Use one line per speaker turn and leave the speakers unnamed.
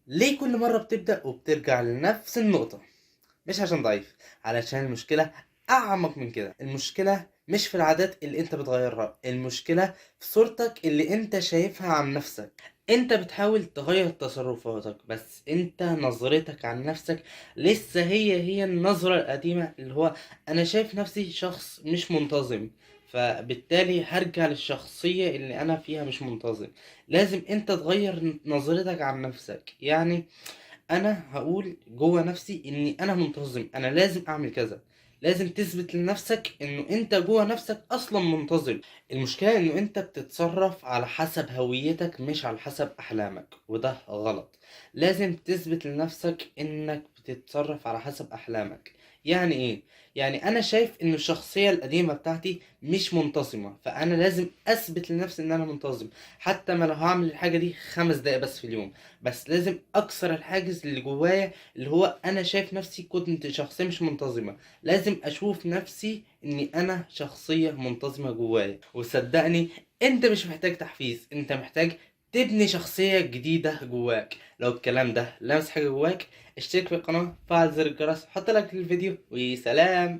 ليه كل مرة بتبدأ وبترجع لنفس النقطة؟ مش عشان ضعيف، علشان المشكلة أعمق من كده. المشكلة مش في العادات اللي انت بتغيرها، المشكلة في صورتك اللي انت شايفها عن نفسك. انت بتحاول تغير تصرفاتك، بس انت نظرتك عن نفسك لسه هي هي النظرة القديمة، اللي هو انا شايف نفسي شخص مش منتظم، فبالتالي هرجع للشخصية اللي انا فيها مش منتظم. لازم انت تغير نظرتك عن نفسك. يعني انا هقول جوه نفسي اني انا منتظم، انا لازم اعمل كذا. لازم تثبت لنفسك انه انت جوه نفسك اصلا منتظم. المشكلة انه انت بتتصرف على حسب هويتك مش على حسب احلامك، وده غلط. لازم تثبت لنفسك انك بتتصرف على حسب احلامك. يعني ايه؟ يعني انا شايف ان الشخصية القديمة بتاعتي مش منتظمة، فانا لازم اثبت لنفسي ان انا منتظم، حتى ما لو هعمل الحاجة دي 5 دقايق بس في اليوم، بس لازم اكسر الحاجز اللي جوايا اللي هو انا شايف نفسي كنت شخصية مش منتظمة. لازم اشوف نفسي اني انا شخصية منتظمة جوايا. وصدقني انت مش محتاج تحفيز، انت محتاج تبني شخصية جديدة جواك. لو الكلام ده لمس حاجة جواك، اشترك في القناة، فعل زر الجرس، حط لايك للفيديو، وسلام.